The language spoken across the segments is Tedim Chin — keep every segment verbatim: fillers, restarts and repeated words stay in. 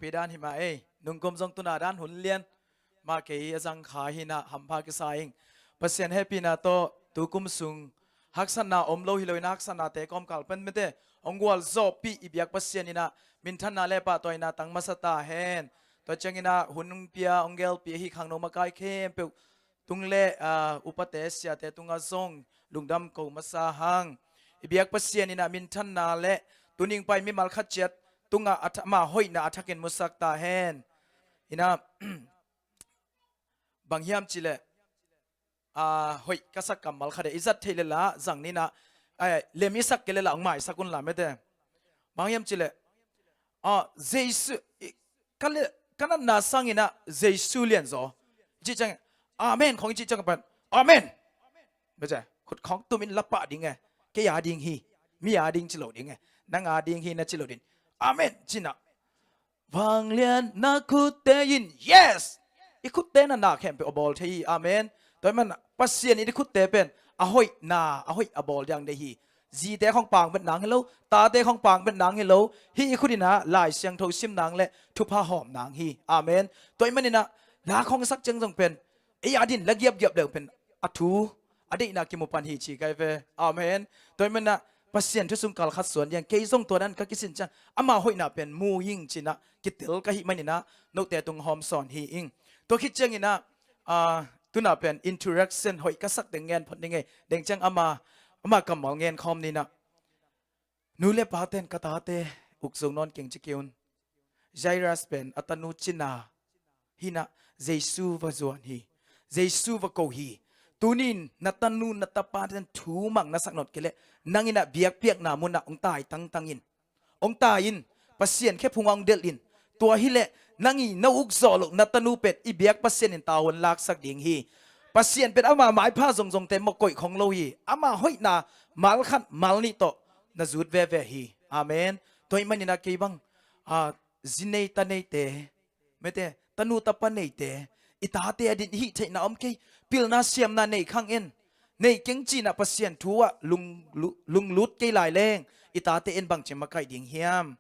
Thukpi dan hi mah ei, nungkum zong tuna dan hun lian mah kei a zang kha hi na hampha kisa ing. Pasian hehpihna tawh tukum sung haksatna om lo hi lo in haksatnate kawmkal pan mete hong gualzawhpih i biak Pasian in ah minthanna le pahtawina tang masa ta hen. Tua ciangin ah hun hong pia hong gelpih ahi khangno makai khempeuh tung le, ah, upate siate tungah zong lungdam ko masa hang. I biak Pasian in ah minthanna le tuning pai mimal khat ciat tungah a tha-, ama hoihna a thakin musak ta hen. In ah bang hiam cih leh, ah, hoih ka sak kammal khat e, i zat theih le la zang ni na, eh, lem i sak kei le la hong maisak un la mete. Bang hiam cih leh, ah, Jesu, i, ka le, ka natna sangin ah Jesu lianzaw i cih ciang, amen khawng i cih ciang pan, amen. Mete, khut khawng tumin la pah ding e. Kei a ding hi, mi a ding ci lo ding e. Nang a ding hi na ci lo ding. Amen ci na vanglian na khutte in, yes! I khutte na na khempeuh a bawl thei hi. Amen. Tua hi man Pasian in i khutte pen a hoihna, a hoih a bawl diang dei hi. Zite khawng pang bet nang hi lo, tate khawng pang bet nang hi lo. Hih i khut in ah Lai Siangtho sim nang le thupha hawm nang hi. Amen. Tua hi man in ah la khawng i sak ciang zong pen ei a din la giapgiap leng pen a thu a deihna kimu pan hi ci kai ve. Amen. Tua hi man ah Pasian thu sung kal khat suan diang, kei zong tua dan ka kisin ciang ama hoihna pen mu ing ci na kitel ka hih man in ah note tung hawm sawn hi ing. Tua khit ciangin ah, ah, tuna pen introduction hoih ka sak deng ngen phot ding e. Deng ciang ama, ama kammal ngen khawm ni na. Nu le pate'n ka tate uk zo nawn keng ci kei un. Jairus pen a tanu cina hi na, Jesu va zuan hi. Jesu va ko hi. Tunin na tanu na tapate'n thu mang na sak nawn kei leh nang in ah biakpiakna mun ah hong tai tangtang in. Hong tai in, Pasian khephung ah hong delh in. Tua hi leh nang i na uk zawh loh na tanu pen i biak Pasian in tau hong laksak ding hi. Pasian pen ama maipha zongzongte mawh koih khong lo hi. Ama hoihna mal khat mal nih tawh na zut veve hi. Amen. Tua hi man in ah kei bang, ah, zi nei ta neite, mete, tanu tapa neite, i tate a din i hih theihna om kei, pilna siamna nei khang en. Nei keng ci na Pasian thu ah lung, lu-, lunglut kei lai leng i tate en bangci makaih ding hiam?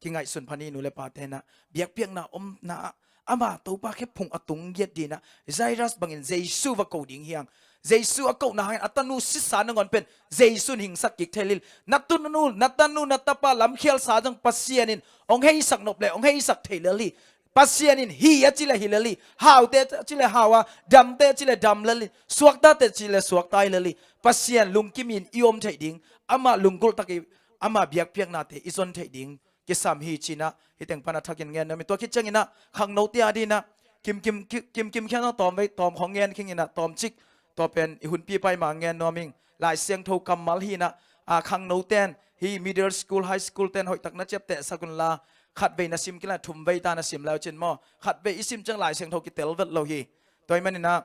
Kingaihsun phan hi nu le pate in ah biakpiakna omna ah ama Topa khephung a tung giat ding in ah Jairus bangin Jesu va ko ding hi hang. Jesu a kohna hangin a tanu sisa nangawn pen Jesu in hingsak kik thei lel. Na tanu, na tanu, na tapa lamkhialsa zong Pasian in hong heisak nop le hong heisak thei lel hi. Pasian in hi a ci le hi lel hi. Haute a ci le hau a, damte a ci le dam lel hi. Suaktate a ci le suakta hi lel hi. Pasian lungkimin i om theih ding, ama lunggulh tak i, ama biakpiaknate i zon theih ding kisam hi ci na, hih teng pan a thakin ngen nuam ing. Tua khit ciangin ah khangnote a ding in ah kimkim, ki-, kimkim khian tawm vei, tawm khawng ngen khing in ah tawmcik, tua pen i hunpi pai ma ngen nuam ing. Lai Siangtho kammal hi in ah, a, khangnote'n hih middle school, high school te'n hoih tak na ciaptehsak un la, khatvei na sim kei leh thumvei ta na sim lai uh cin maw. Khatvei i sim ciang Lai Siangtho kitel vet lo hi. Tua hi man in ah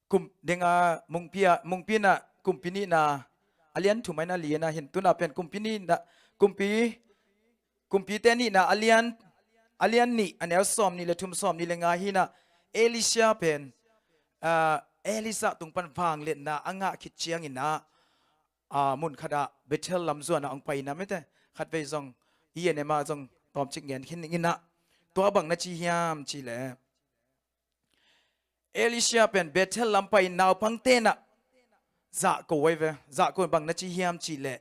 kum ding a, Mungpi a, Mungpi in ah Kumpi nihna a lian thum a in ah li in ah hin, tuna pen Kumpi nihna, Kumpi, Kumpite nihna a lian, a lian nih, a neu sawmnih le thum, sawmnih le nga hi in ah, Elisha pen, ah, Elisha tung pan vangliatna a ngah khit ciangin ah, ah, mun khat ah Bethel lam zuan ah hong pai in ah mete, khatvei zong i en em ah zong tawmcik ngen khin ning in ah, tua bang na ci hiam cih leh, Elisha pen Bethel lam pai in naupangte in ah zahko uh hi ve. Zahko in bang na ci hiam cih leh,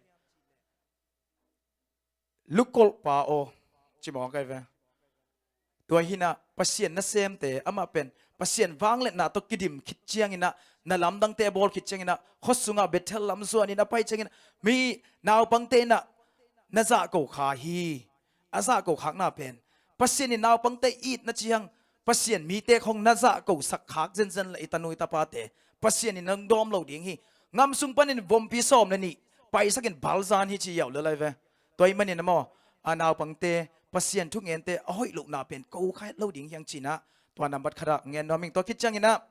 lukolhpa aw, ci mawk hi ve. Tua hi in ah Pasian nasemte, amah pen Pasian vangliatna tawh kidim khit ciangin ah, na lamdangte a bawl khit ciangin ah, khuasung ah Bethel lam zuan in a pai ciangin ah, mi naupangte in ah na zahko kha hi. A zahko khakna pen Pasian in naupangte it na ci hang, Pasian mite khawng na zahko sak khak zenzen leh i tanu i tapate Pasian in nang dawm lo ding hi. Ngam sung panin vompi sawm le nih paisak in balzan hi ci yau le lai ve. Tua hi man in ah maw, a naupangte Pasian thungente a hoih lohna pen ko kha het lo ding hi hang ci in ah, tua nambat khat ah ngen nuam ing. Tua khit ciangin ah,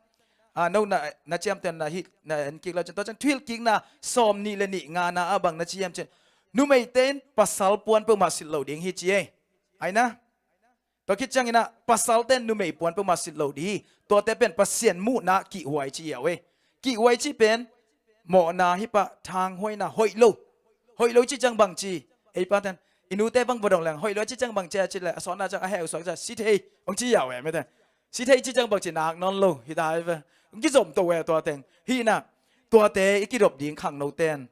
ah, no na, na ciamtehna hih na en kik lo cin, tua ciang thuhilhkikna sawmnih le nih ngana ah bang na ci hiam cin, numeite in pasal puan peuhmah silh lo ding hi ci ei. Ai na, Tua khit ciangin ah pasalte in numei puan peuhmah silh lo ding hi. Tuate pen Pasian muhna kihhuai ci hi a, kihhuai cih pen mawhna hi pah, thanghuaina, hoih lo. Hoih lo cih ciang bang ci, ei pate'n i nute bang va dong leng, hoih lo cih ciang bang ci a cih leh, a sawtna ciang a heu suak ciang si thei hong ci hi a, mete. Si thei cih ciang bang ci, nak nawn lo hi ta hi ve. Hong kizom to ve tua teng. Hi in ah tuate i kidop ding khangnote'n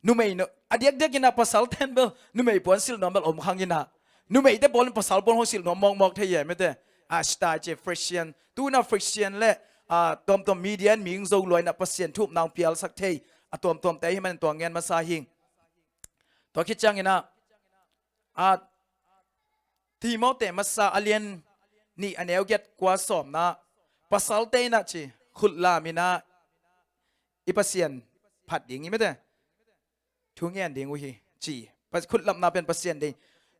numei no, a diakdiakin ah pasalte'n bel numei puan silh nuam bel om khang in ah, numeite pawl in pasal puan hong silh nuam mawkmawk thei hi, mete. A style ci, fashion, tu in ah fashion le a tuamtuam media in mihing zo lua in ah Pasian thu upna hong pialsak thei a tuamtuamte ahih manin tua ngen masa hi. Tua khit ciangin ah, a, Timote masa a lian nih a neu giat kua sawmna, pasalte in ah ci, khutlam in ah i Pasian phat ding hi, mete. Thu ngen ding uh hi ci. Pas-, khutlamna pen Pasian ding.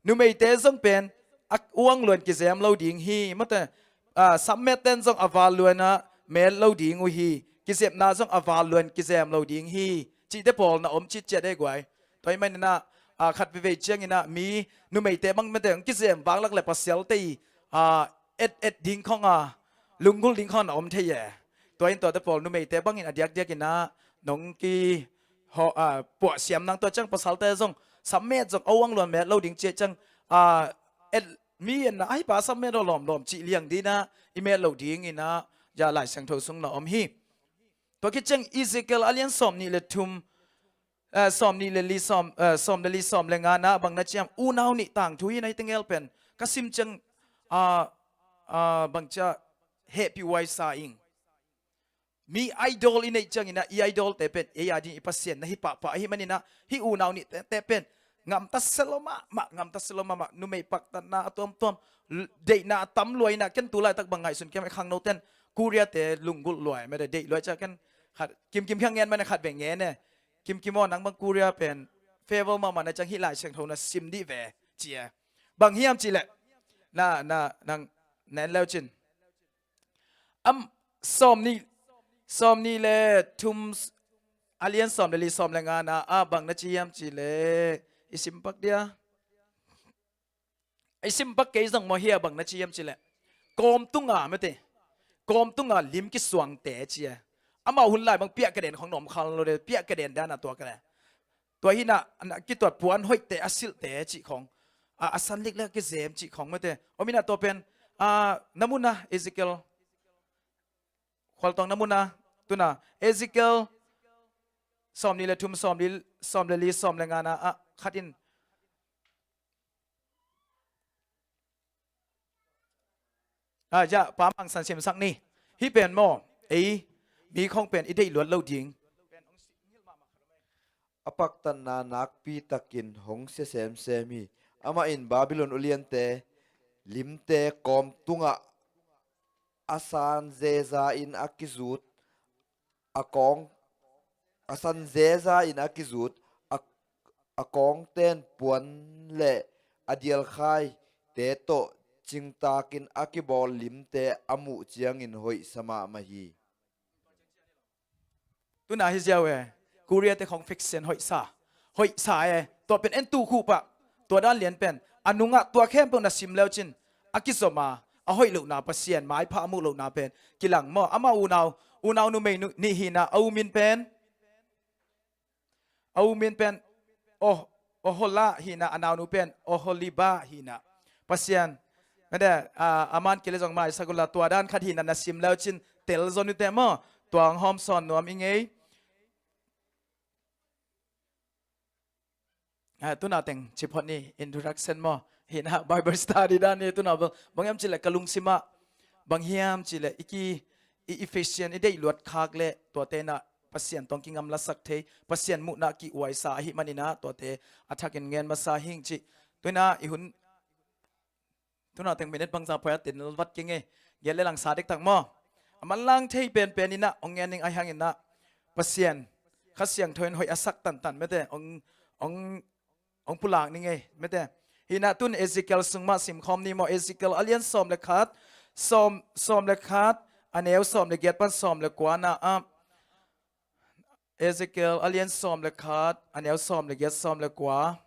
Numeite zong pen a uang luan kizem lo ding hi, mete. A, sammette'n zong a val luan ah met lo ding uh hi. Kizepna zong a val luan kizem lo ding hi. Cihte pawl na om citciat ei guai. Tua ahih manin ah, a, khat veivei ciangin ah mi numeite bang, mete, hong kizem vanglak leh pasalte i, a, et et ding khawng a, lunggulh ding khawng a na om thei hi. Tua in tuate pawl numeite bangin a diakdiakin ah nong ki ho, a, puahsiam nang, tua ciang pasalte zong sammet zong a uang luan met lo ding ci a ciang, a, et, mi en na, ai pa sammet aw lawmlawm cih liang ding in ah i met loh dingin ah, ya, Lai Siangtho sung na om hi. Tua khit ciang Ezekiel a lian sawmnih le thum, eh, sawmnih le li, sawm, eh, sawm le li, sawm le nga na bang na ci hiam, unau nih tangthu hi in ah, hihte gel pen ka sim ciang, ah, ah, bang ci a, hehpihhuai sa ing. Mi idol i neih ciangin ah, i idolte pen ei a ding i Pasian na hi pahpah ahih manin ah, hih unau nihte, te pen gamta se lo mahmah, gamta se lo mahmah, numei paktatna a tuamtuam, l-, deihna a tam lua in ah, ken tu laitak bang ngaihsun kiam, khangnote'n Korea-te lunggulh lua, mete, deih lua ci a, ken khat kimkim khiang ngen mah na, khat vei ngen e. Kimkim aw, nang bang Korea pen favor mahmah na ciang hih Lai Siangtho na sim dih ve ci e. Bang hiam cih leh, na, na, nang na en le uh cin. Am, sawmnih, sawmnih le thum, a lian sawm le li, sawm le nga na ah bang na ci hiam cih leh, i sim pak dia. I sim pak kei zong maw, hih a bang na ci hiam cih leh, kawm tung a, mete, kawm tung a lim kisuangte ci a. Amau hun lai bang piah keden khawng na om kha lo de, piah keden dan a tuak leh. Tua hi in ah, na kituat puan hoihte a silhte cih khawng, a, a san liklik a kizem cih khawng, mete. Om in ah tua pen, a, na mu na, Ezekiel, khualtuang na mu na, tu in ah, Ezekiel sawmnih le thum, sawm li, sawm le li, sawm le nga na ah khat in, a, ya, Pa Mang San simsak ni. Hih pen maw, ei mi khawng pen i deih luat lo ding. A paktatna nakpi takin hong sia semsem hi. Amah in Babylon uliante limte kawm tungah a san zeza in a kizut, a kawng, a san zeza in a kizut, a, a kawngte'n puan le a dialkhaite tawh cingtakin a kibawl limte a muh ciangin hoihsa mahmah hi. Tu in ah hi ziau e, Korea-te khawng fashion hoihsa, hoihsa e, tua pen en tu khuh pah. Tua dan lian pen a nungah tua khempeuh na sim le uh cin, a kizom a, a hoih lohna, Pasian maipha a muh lohna pen kilang maw. Amah unau, unau numei nu-, nih hi in ah, a u min pen, a u min pen Oh-, Ohola hi in ah, a naunu pen Oholiba hi in ah. Pasian, mete, a, a man kile zong maisak un la, tua dan khat hi in ah, na sim le uh cin tel zon uh teh maw. Tua hong hawmsawn nuam ing ei. A, tu in ah teng ci phot ni, introduction maw. Hi in ah Bible study dan ni, tu in ah bang, bang hiam cih leh ka lungsim ah, bang hiam cih leh i ki, i, i fashion i deih luat khak leh tuate in ah Pasian tawh hong kingamlasak thei, Pasian muhna kihhuaisa ahih manin ah tuate a thakin ngen masa hing cih. Tu in ah i hun, tu in ah teng minute bangzah poi a, tin vat keng ei. Giat le lang sa dektak maw. A manlang thei penpen in ah hong ngen ning, ahih hangin ah Pasian Kha Siangtho in hoih a sak tantan, mete, hong, hong hong pulak ning ei, mete. Hi in ah tu in Ezekiel sung mah simkhawm ni maw. Ezekiel a lian sawm le khat, sawm, sawm le khat, a neu sawm le giat pan sawm le kua na ah. Ezekiel a lian sawm le khat, a neu sawm le giat, sawm le kua.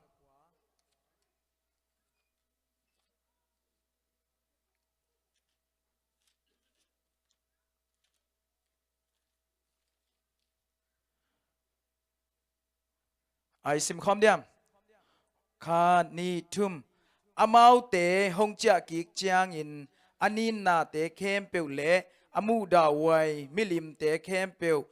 Ai sim khawm diam? Khat, nih, thum. Amaute hong ciah kik ciangin a ninnate khempeuh le a muhdahhuai milimte khempeuh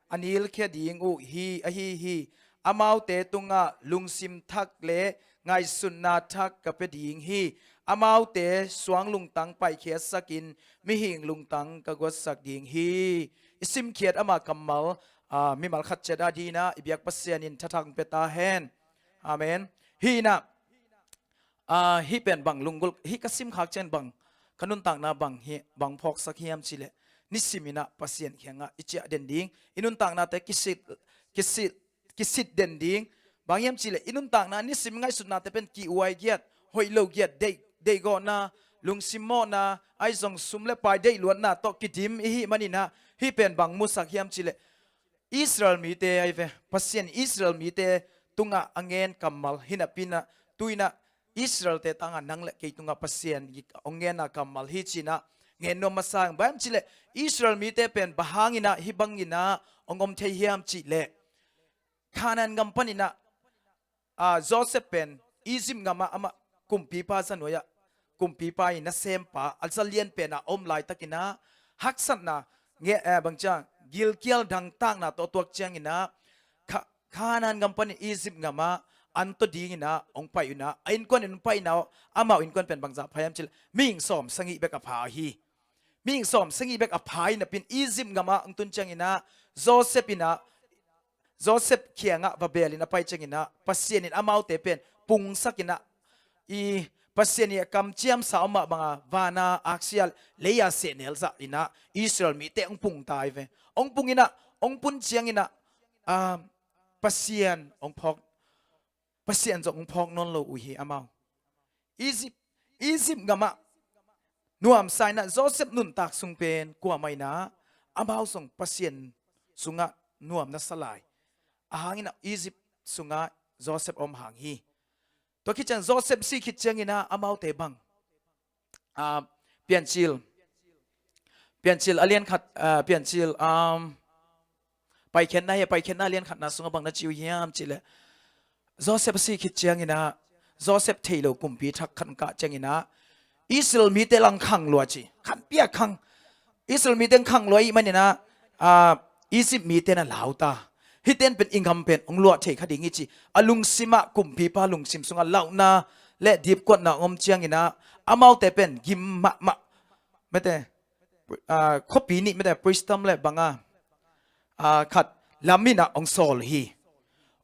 a nilkhia ding uh hi ahi hi. Amaute tungah lungsim thak le ngaihsutna thak ka pia ding hi. Amaute suang lungtang paikhiatsakin mihing lungtang ka guatsak ding hi. I simkhiat ama kammal, ah, mimal khat ciat a dinah i biak Pasian in thathak pia ta hen. Amen. Hi inah, ah, hih pen bang lunggulh, hih ka simkhak ciang bang ka nuntakna bang hi, bang phawksak hiam cihleh, nisim inah Pasian kiangah i ciah den ding, i nuntaknate kisit, kisit, kisit den ding. Bang hiam cihleh i nuntakna nisim ngaihsutnate pen kihuai giat, hoih lo giat, deih, deihgawhna, lungsim mawhna, ahi zong sum le pai deihluatna tawh kidim i hih maninah, hih pen bang musak hiam cihleh, Israel mite ahi ve, Pasian Israel mite tungah a ngen kammal hi napi inah, tu inah Israelte tangah nang le kei tungah Pasian hong ngenna kammal hi ci inah ngen nuam masa ing. Bang hiam cihleh Israel mite pen bang hang inah hih bang inah hong om thei hiam cihleh, Kanaan gam pan inah, ah, Joseph pen Egypt gamah amah kumpipa za nuai-ah kumpipa in nasempa a za lian penah a om laitak inah haksatna nge, eh, bang ciang gilkial dangtakna tawh a tuak ciang inah Ka-, Kanaan gam panin Egypt gamah an tawh ding inah hong pai uh inah, a innkuan in hong pai inah, amau innkuan pen bangzah pha hiam cihleh mihing sawm sagih bek a pha hi. Mihing sawm sagih bek a pha hi napi in Egypt gamah hong tun ciang inah Joseph inah, Joseph kiangah va beel in a pai ciang inah Pasian in amaute pen pungsak inah, i Pasian i a kamciamsa om mah banga vana aksia, lei-a sehnel zah inah Israel mite hong pung ta hi ve. Hong pung inah, hong pun ciang inah, ah, Pasian hong phawk, Pasian zong hong phawk nawn lo uh hi amau. Egypt, Egypt gamah nuamsa inah Joseph nuntak sung pen kuamah inah amau zong Pasian sungah nuam na sa lai. A hang inah Egypt sungah Joseph om hang hi. Tua khit ciang Joseph si khit ciang inah amaute bang, ah, Piancil, Piancil a lian khat, ah, Piancil, um, Paikhiatna hi, Paikhiatna a lian khatna sungah bang na ci uh hiam cihleh, Joseph a si khit ciang inah Joseph thei lo kumpi thak khat kah ciang inah Israel mite lang khang lua ci, khan piak khang. Israel mite khang lua i hih man inah, ah, Egypt mite na lau ta. Hihte in pen i gam pen hong luah thei kha ding hi ci a lungsimah, kumpipa lungsim sungah lauhna le dipkuatna hong om ciang inah amaute pen gim mahmah. Mete, ah, khuapi nih mete, Pristam le banga, ah, khat lam inah hong sawl hi.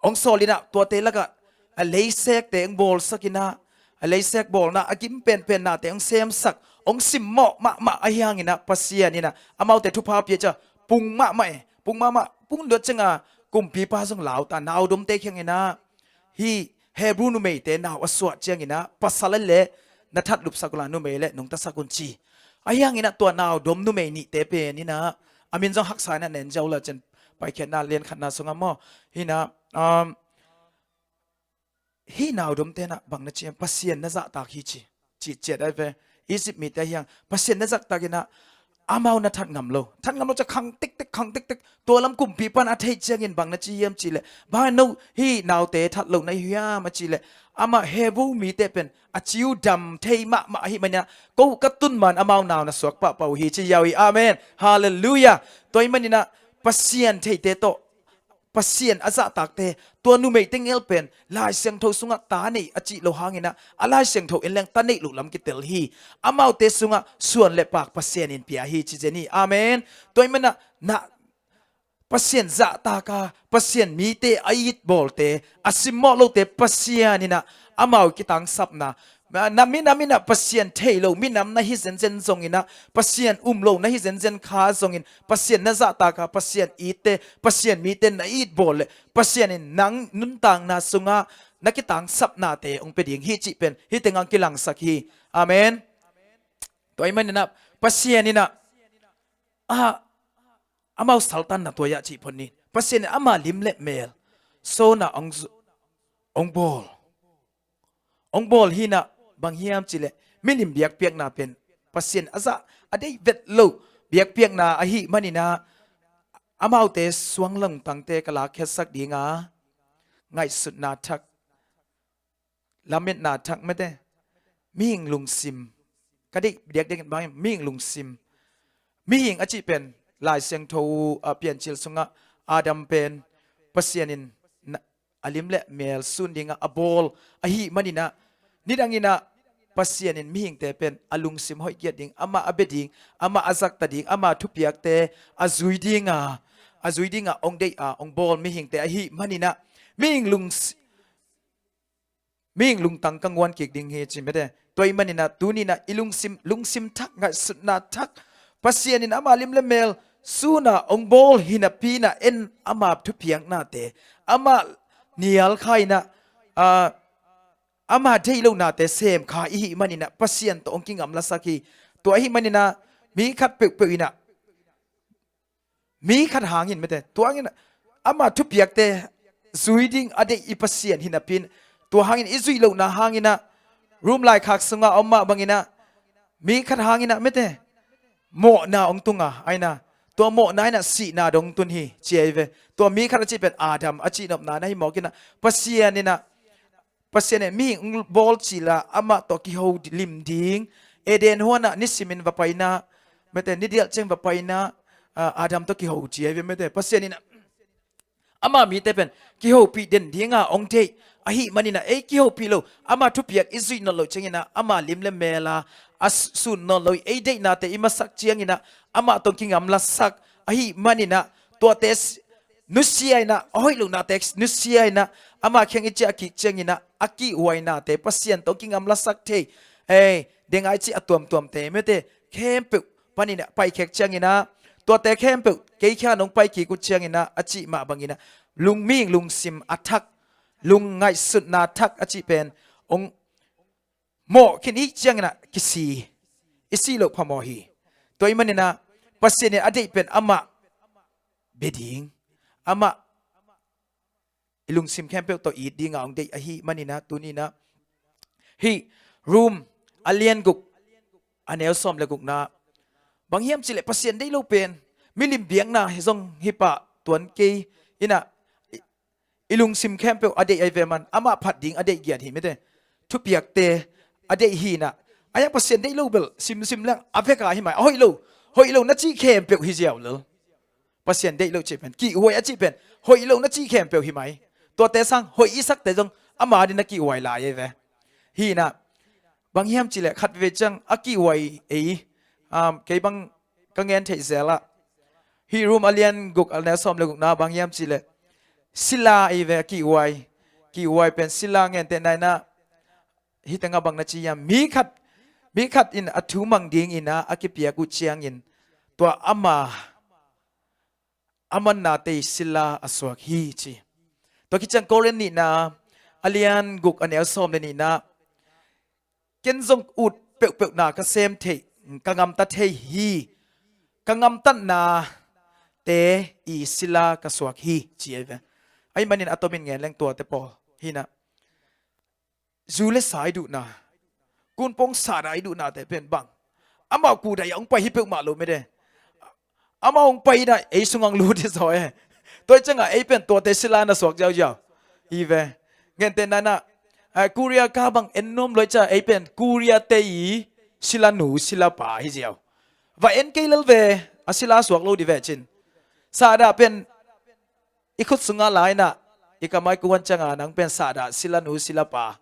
Hong sawl inah tuate lakah a leisekte hong bawlsak inah, a leisek bawlna a gim penpennate hong semsak, hong simmawh mahmah ahi hang inah Pasian inah amaute thupha pia cia, pung mahmah e, pung mahmah, pung dot cianga kumpipa zong lau ta, naudomte kiang inah, hih Hebrew numeite nau a suah ciang inah pasal a leh na that lupsak unla numei leh nungtasak un ci. Ahi hang inah tua naudom numei nihte pen inah a min zong haksa inah nen ziau la cian, Paikhiatna lian khatna sungah maw. Hi inah, um, hih naudomte inah bang na ci hiam, Pasian na zahtak hi ci, ci ciat ahi ve. Egypt mite ahi hang Pasian na zahtak inah amau na that ngam lo. That ngam lo cia khang tiktik, khang tiktik. Tua lam kumpipa in a theih ciangin bang na ci hiam cihleh, bang no hih naute that lo na hi hiam a cihleh, amah Hebrew mite pen a ciu dam thei mahmah ahi man inah, ko ka tun man amau nau na suak pahpah uh hi ci ziau hi. Amen. Halleluiah. Tua ahih man inah Pasian theite tawh Pasian a zahtakte, tua numei teng el pen Lai Siangtho sungah ta nei a cih lo hang inah, a Lai Siangtho en leng ta neih loh lam kitel hi. Amaute sungah suan le pak Pasian in pia hi ci zen hi. Amen. Tua ahih man inah na Pasian zahtak a, Pasian mite a it bawlte, a simmawh lote Pasian inah amau kitangsapna, na, na minam inah Pasian thei lo minam na hi zenzen zong inah, Pasian um lo na hi zenzen kha zongin, Pasian na zahtak a, Pasian itte, Pasian mite na it bawl leh Pasian in nang nuntakna sungah na kitangsapnate hong pia ding hi cih pen hih tengah kilangsak hi. Amen. Tua ahih man inah Pasian inah, ah, amau saltanna tua ah cih phot ni. Pasian in ama lim le mel sona hong zu-, hong bawl. Hong bawl hi inah bang hiam cihleh, milim biakpiakna pen Pasian a zah, a deih vet loh biakpiakna ahih man inah, amaute suang lungtangte ka lakkhiatsak ding a, ngaihsutna thak, lametna thak mete, mihing lungsim, ka deih diakdiak in bang hiam, mihing lungsim. Mihing a cih pen Lai Siangtho, ah, Piancil sungah Adam pen Pasian in na, a lim le mel sun dingah a bawl ahih maninah, nidang inah Pasian in mihingte pen a lungsim hoih giat ding, amah a bia ding, amah a zakta ding, amah thupiakte a zui dinga, a zui dinga hong deih a hong bawl mihingte ahih maninah, mihing lungsim, mihing lungtang ka nguan kik ding hi ci mete. Tua ahih maninah tuninah i lungsim, lungsim thak, ngaihsutna thak, Pasian in ama lim le mel suna hong bawl hi napi inah, en ama thupiaknate, ama nial kha inah, ah, ama deih lohnate sem kha i hih maninah Pasian tawh hong kingamlasak hi. Tua ahih maninah mi khat peuhpeuh inah, mi khat hangin mete, tua hangin ama thupiakte zui ding a deih i Pasian hi napi in, tua hangin i zuih lohna hanginah, Rom laikhak sungah a om mah banginah, mi khat hanginah mete, mawhna hong tunga, aina, tua mawhna inah sihna dong tun hi ci ahi ve. Tua mi khat a cih pen Adam a cihnopna na hi mawk inah, Pasian inah, Pasian in mihing hong bawl cila amah tawh kiho lim ding, Eden huanah nisimin va paina, mete, nidialh ciang va paina, ah, Adam tawh kiho ci ahi ve mete. Pasian inah ama mite pen kihopih den dinga hong deih ahih maninah, ei kihopih lo, ama thupiak i zuih nawn loh cianginah, ama lim le mela a sun nawn lo, ei deihnate i masak cianginah, amah tawh kingamlasak ahih maninah, tuate nusia inah, a hoih lohnate nusia inah, ama kiang i ciah kik cianginah, a kihhuainate Pasian tawh kingamlasak thei, ei, dengai cih a tuamtuamte mete, khempeuh paninah paikhek cianginah, tuate khempeuh kei kiang hong paikik uh cianginah, a cih mah banginah, lung, mihing lungsim a thak, lung ngaihsutna thak a cih pen hong mawh khin i hih cianginah kisi, i si loh phamawh hi. Tua ahih maninah Pasian in a deih pen amah bia ding, amah i lungsim khempeuh tawh it dinga hong deih ahih maninah, tuninah hih Rom a lian guk a neu sawm le gukna, bang hiam cihleh Pasian deih lo pen milim biakna hi zong hi pah tuan kei inah, i, i lungsim khempeuh a deih ahi ve man, amah phat ding a deih giat hi mete. Thupiakte a deih hi inah, a hiang Pasian deih lo bel simsim leng a veka hi mai, a hoih lo, hoih lo na cih khempeuh hi ziau lel. Pasian deih lo cih pen, kihhuai a cih pen, hoih lo na cih khempeuh hi mai. Tuate sang hoih i sakte zong ama din a kihhuai lai ahi ve. Hi inah, bang hiam cihleh khatvei ciang a kihhuai ei, um, kei bang ka ngen theih zelah, hih Rom a lian guk a neu sawm le gukna bang hiam cihleh, sila ahi ve a kihhuai. Kihhuai pen sila, ngentehna inah, hih tengah bang na ci hiam, mi khat, mi khat in a thu mang dinginah a kipiak uh ciangin, tua ama, a mannate i sila a suak hi ci. Tua kiciang Korin nihna a lian guk a neu sawm le nihna, ken zong ut peuhpeuhna ka sem thei, ka ngamta thei hi, ka ngamtatnate i sila ka suak hi ci ahi ve. Ahih manin a tomin ngen leng tuate pawl hi inah, zu le sa i duhna, kunpawng sahdah i duhnate pen bang, amau kudai a hong pai hi peuhmah lo mete. Amau hong pai inah ei sungah hong lut hi zaw e. Tua hi ciangah ei pen tuate sila na suak ziauziau hi ve. Ngentehna inah, ah, Korea ka bang en nuam lo hi ciah, ei pen Korea te i silanu silapa hi ziau. Va en kei lel ve, a sila suak lo di ve cin. Sahdah pen i khut sungah la inah, i kamai kuan ciangah nang pen sahdah silanu silapa,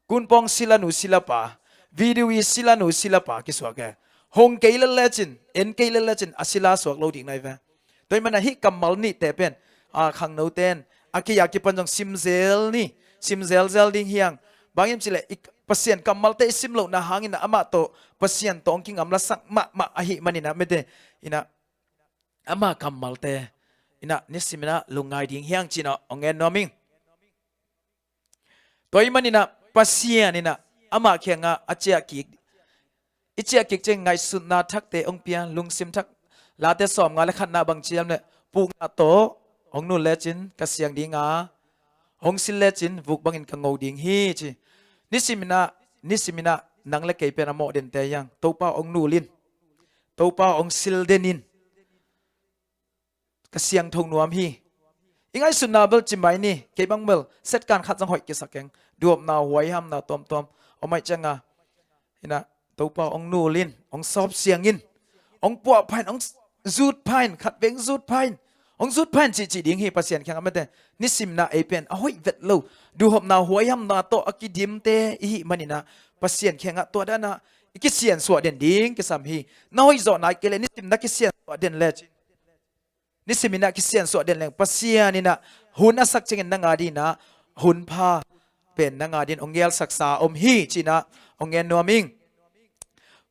kunpawng silanu silapa, video i silanu silapa kisuak e. Hong kei lel lecin, en kei lel lecin a sila suak lo ding na hi ve. Tua ahih manah hih kammal nihte pen, a, khangnote in a kei a kipan zong simzel ni, simzelzel ding hi hang. Bang hiam cihleh i Pasian kammalte i sim lohna hangin amah tawh, Pasian tawh hong kingamlasak mahmah ahih maninah mete, inah ama kammalte inah nisiminah lungngai ding hi hang cinah hong ngen nuam ing. Tua ahih maninah Pasian inah amah kiangah a ciah kik, i ciah kik ciang ngaihsutna thakte hong pia, lungsim thak. Late sawmnga le khatna bang ci hiam leh, pukna tawh hong nul lecin ka siang dinga, hong sil lecin vuk bangin ka ngo ding hi ci. Nisiminah, nisiminah nang le kei pen a mawh dente hi hang. Topa hong nul in, Topa hong sil den in, ka siangtho nuam hi. I ngaihsutna bel ci mai ni, kei bang bel set kan khat zong hoih kisak keng. Duhopna huaihamna tuamtuam om ahih cianga, hi na, Topa hong nul in, hong sawp siang in, hong puah pha in, hong zut pha in, khat veng zut pha in, hong zut pha in cihcih ding hi Pasian kiangah mate. Nisimna ei pen a hoih vet lo, duhopna huaihamna tawh a kidimte i hih maninah Pasian kiangah tua danah i kisiansuah den ding kisam hi. Na hoih zawh nai kei leh nisim na kisiansuah den le cin, nisim inah kisiansuah den leng Pasian inah hun a sak ciangin nang adinah hun pha pen nang adin hong ngialsaksa om hi cinah hong ngen nuam ing.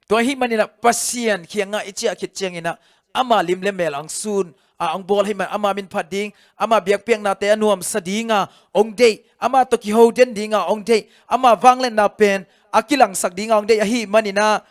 Tua ahih maninah Pasian kiangah i ciah khit cianginah ama lim le mel ang sun a hong bawl ahih man ama min phat ding, ama biakpiaknate a nuamsa dinga hong deih, ama tawh kiho den dinga hong deih, ama vangliatna pen a kilangsak dinga hong deih ahih maninah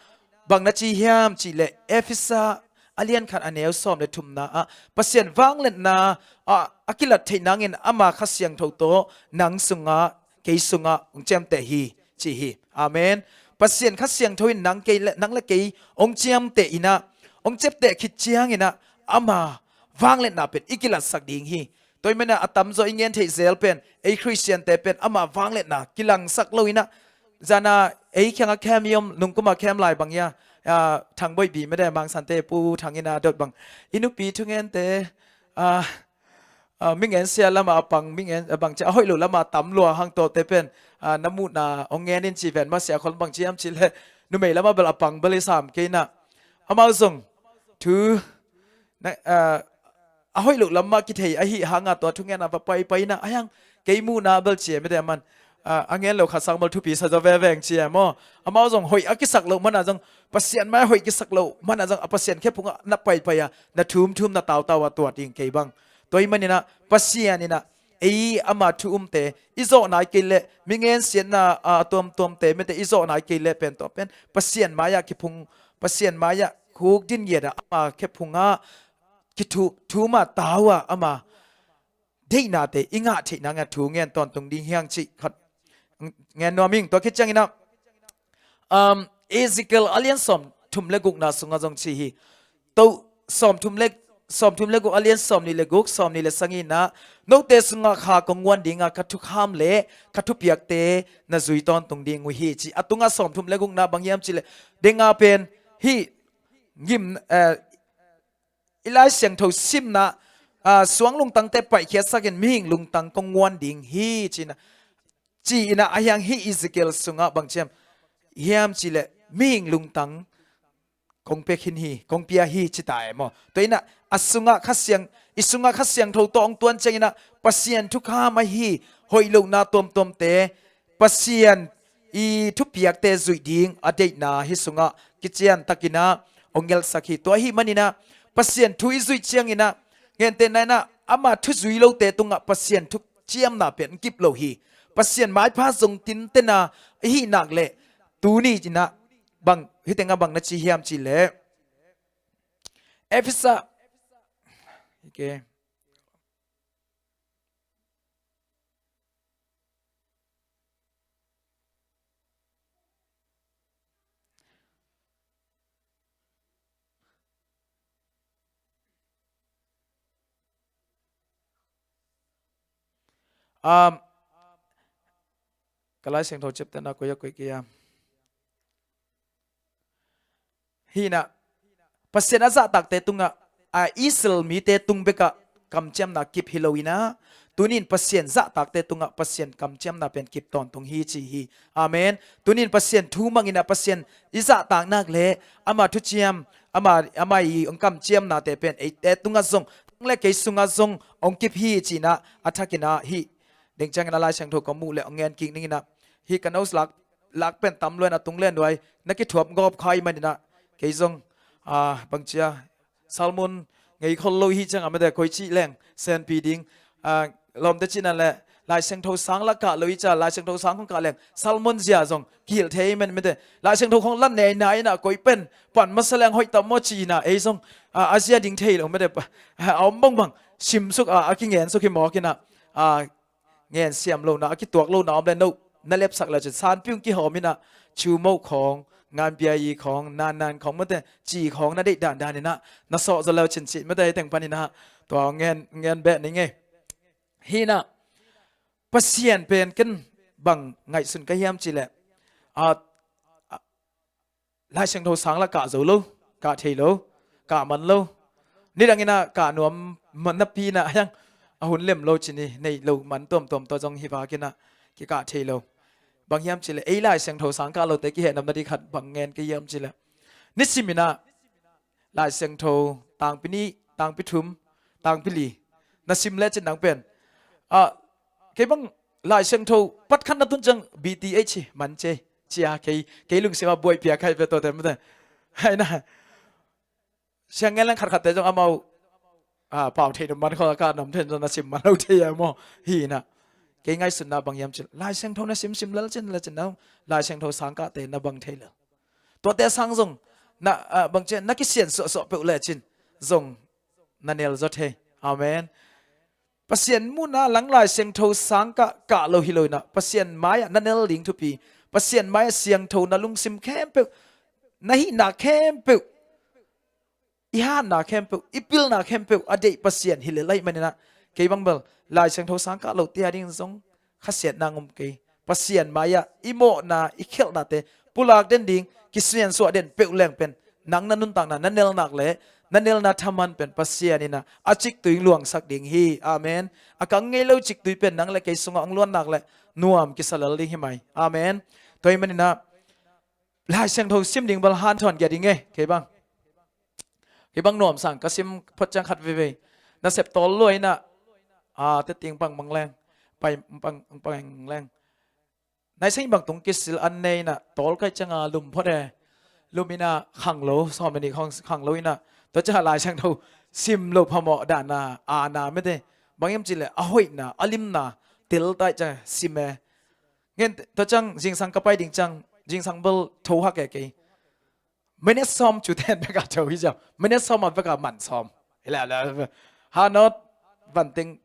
bang na ci hiam cihleh Efesa a lian khat a neu sawm le thumna ah Pasian vangliatna a, a kilat theih nangin ama Kha Siangtho tawh nang sungah kei sungah hong ciamteh hi ci hi. Amen. Pasian Kha Siangtho in nang kei le, nang le kei hong ciamteh inah, hong ciamteh khit cianginah ama vangliatna pen i kilatsak ding hi. Tua ahih manin a tamzaw i ngen theih zel pen ei Khristiante pen ama vangliatna kilangsak lo inah, zana ei kiangah camp i om, nungkuma camp lai bang ia, ah, Thang Boih Bi mede Mang Sante Pu Thang inah dot bang, i nupi thungente, ah, ah, mingen sia lama a pang, mingen, ah, bang ci a hoih lo lama a tam lua hang tawhte pen, ah, na muhna hong ngen in ci ven mah sia khol bang ci hiam cihleh numei lama bel a pang bel i sam kei inah amau zong thu na, ah, a hoih loh lam mah kithei ahi hanga tua thungenna va paipai inah a hiang kei muhna bel cia mite a man, ah, a ngen lo khat sang bel thupi sa zaw veveng cia maw. Amau zong hoih a kisak loh mana zong Pasian mai a hoih kisak loh mana zong a Pasian khe phungah na paipai a na thumthum na tautau a tua ding kei bang. Tua ahih maninah Pasian inah ei ama thu umte i zawh nai kei leh, mi ngensiatna a tuamtuamte mite i zawh nai kei leh pen tua pen Pasian mai-ah kiphung, Pasian mai-ah khuk din ngiat a ama khe phungah kithu, thuma tau a ama deihnate i ngah theih nangin thu ngen tawntung ding hiang cih khat ngen nuam ing. Tua khit cianginah, um, Ezekiel a lian sawm thum le gukna sungah zong ci hi. To sawm thum le, sawm thum le guk a lian sawm nih le guk, sawm nih le sagihna, note sungah kha kong nguan dinga ka thukham le ka thupiakte na zui tawntung ding uh hi ci. A tungah sawm thum le gukna bang hiam cihleh denga pen hih ngim, eh, i Lai Siangtho simna, ah, suang lungtangte paihkhiatsakin mihing lungtang kong nguan ding hi cinah, ci inah a hiang hih Ezekiel sungah bang ciam hiam cihleh mihing lungtang kong pia khin hi, kong pia hi ci ta e maw. Tua inah a sungah Kha Siang, i sungah Kha Siangtho tawh hong tuan cianginah Pasian thukham ahi hoih lohna tuamtuamte Pasian i thupiakte zuih ding a deihna hih sungah kiciantakinah hong ngelsak hi. Tua ahih maninah Pasian thu i zuih cianginah ngentehna inah ama thu zui lote tungah Pasian thuciamna pen kip lo hi. Pasian maipha zong tintena i hih nak leh tuni inah bang, hih tengah bang na ci hiam cihleh Efesa, okay. Um, ka Lai Siangtho ciaptehna koi a koih kei a. Hi inah, Pasian a zahtakte tungah, a Israel mite tung bekah kamciamna kip hi lo inah, tunin Pasian zahtakte tungah Pasian kamciamna pen kip tawntung hi ci hi. Amen. Tunin Pasian thu mang inah Pasian i zahtak nak le ama thuciam, ama, ama i hong kamciamnate pen eite tungah zong, nang le kei sungah zong hong kip hi cinah a thakinah hih ding ciangin a Lai Siangtho ka muh le hong ngen kik ninginah hih ka nose lak, lak pen tam luan a tung len duai na kithuap gawp kha i maninah kei zong, ah, bangcia sermon ngei khol lo hi ciangah mate koi cih leng senpi ding, ah, lawmte cihna le Lai Siangtho sang la kah lo hi cia, Lai Siangtho sang khong kah leng sermon zia zong kihilh thei i man mate. Lai Siangtho khong la nei na inah koi pen pan masa leng hoih tam maw ci inah ei zong, ah, a zia ding thei lo mate. A om bangbang simsuk a, a kingensuk hi mawk inah, ah, ngen siam lohna, a kituak lohna om le no na lepsak le cin sanpi hong kihawm inah cu moh khawng, nganbia i khawng, nannan khawng mate, ci khawng na deih dandan inah na sawh zaw le cin cih mate, hih teng pan inah tua ngen, ngen beh ni ngei. Hi na, Pasian pen ken bang ngaihsun ka hiam cih leh, a, a, Lai Siangtho sang la kah zo lo, kah thei lo, kah man lo. Nidang in ah kah nuam man napi in ah, a hiang, a hun lem lo ci ni, nei lo man tuamtuam tawh zong hi vak in ah kikah thei lo. Bang hiam cih leh ei Lai Siangtho sang kah lote kihehna nading khat bang ngen ka hiam cih leh, nisim in ah Lai Siangtho tangpi nih, tangpi thum, tangpi li na sim lecin nang pen, ah, kei bang Lai Siangtho pat khat na tun ciang B T H hi man ci ei, ci a, kei, kei lungsim ah buaipih a ka hi ve tuate mate. Hai na, siang ngen leng khatkhatte zong amau, ah, pau thei nuam man khawng a, ka nuam thei zong na sim man lo thei a maw. Hi na, kei ngaihsutna bang hiam cih leh Lai Siangtho na simsim lecin, lecin nang Lai Siangtho sang kahte na bang thei lel. Tuate sang zong na, ah, bang ci a, na kisian suahsuah peuh lecin zong na nel zaw thei. Amen. Pasian muhna lang Lai Siangtho sang kah, kah lo hi lo in ah, Pasian mai-ah na nel ding thupi, Pasian mai-ah siangtho na lungsim khempeuh, na hihna khempeuh, i hatna khempeuh, i pilna khempeuh a deih Pasian hi lel ahih manin ah, kei bang bel Lai Siangtho sang kah lote a ding zong khasiatna ngum kei. Pasian mai-ah i mawhna, i khialhnate pulak den ding, kisiansuah den peuh leng pen nang na nuntakna, na nelnak le na nelna thaman pen Pasian in ah a ciktui luangsak ding hi. Amen. A kang ngei lo ciktui pen nang le kei sungah hong luannak le nuam kisa lel ding hi mai. Amen. Tua ahih manin ah Lai Siangtho sim ding bel hanthawn gia ding e, kei bang. Kei bang nuamsa ka sim phot ciang khat veivei na sep tawl lua in ah, a, teting pang mang leng, pai pang, pang leng. Naiseng bang tung kisil an nei in ah, tawl kaih ciang a lum phot e. Lum in ah khang lo, sawm le nih khawng khang lo in ah, tua ciang a Lai Siangtho sim loh phamawh dan a, a na mete. Bang hiam cih leh a hoihna, a limna tel ta ahih ciang sim e. Ngen, tua ciang zingsang ka pai ding ciang, zingsang bel tho hak e kei. Minute sawm cu ten bek a tho hi ciang, minute sawm a bek a man sawm. Hi la la, ha not, van teng,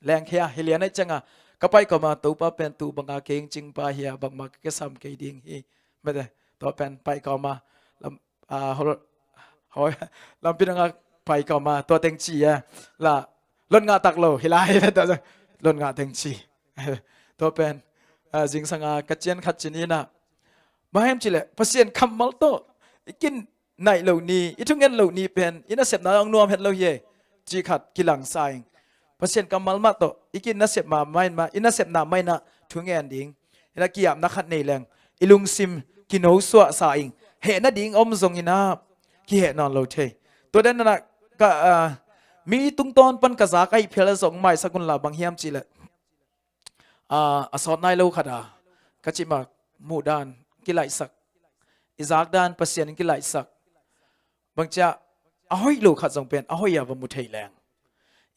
leng khia, hi lian ahih ciang a, ka pai kawm a, Topa pen tu bang a kei hong cingpa hi a, bangmah ka kisam kei ding hi. Mete, tua pen pai kawm a, lam, a, hol, hol, lampi dang a pai kawm a, tua teng ci a, la, lot ngah tak lo, hi lai, tua, lot ngah teng ci. Tua pen, a, zingsang a, ka cian khat ci ni in ah, bang hiam cih leh Pasian kammal tawh i kinaih loh ni, i thungen loh ni pen i nasepna hong nuam het lo hi e, cih khat kilangsa ing. Pasian kammal mah tawh i kinasep mah, mah in mah, i nasepna mah in ah thungen ding in ah ki-apna khat nei leng, i lungsim kinosuahsa ing. Heh nading om zong in ah kiheh nawn lo thei. Tua dan in ah ka, a, mi tungtawn pan ka zak ahih phial a zong maisak un la, bang hiam cih leh, a, a sawt nai lo khat a, ka cih mah, muhdan kilaihsak, i zakdan Pasian in kilaihsak. Bang ci a, a hoih lo khat zong pen a hoih a va mu thei leng,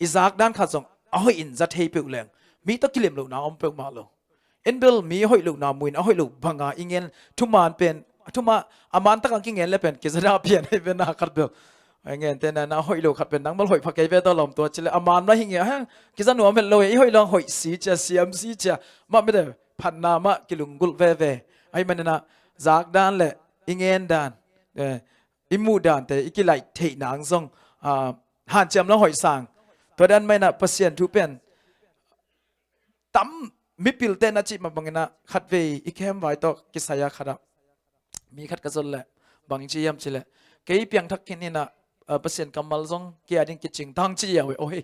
i zakdan khat zong a hoih in za thei peuh leng, mi tawh kilem lohna om peuhmah lo. En bel mi hoih lohna mu in a hoih lo bang a i ngen, thuman pen, thuman a man tak a kingen le pen kizadah pian ahi ve, na khat bel. Ai, ngente na, na hoih lo khat pen nang bel hoih pha kei ve ta lawm, tua ci leh a man mah hi nge, ha, kiza nuam het lo e, i hoih lo hang hoih si ci a, siam si ci a, mah mete, phatna mah kilunggulh veve. Ahih manin ah zakdan le i ngendan, eh, i muhdante i kilaih theih nang zong, ah, hanciam lo hoih sang. Tua dan mah in ah Pasian thu pen tam, mipilte na cih mah bangin ah khatvei i khem vai tawh kisai a khat ah mi khat ka zon leh bang ci hiam cih leh, kei piangthak khin in ah, ah, Pasian kammal zong kei a ding kicing tang ci a, oi, oi.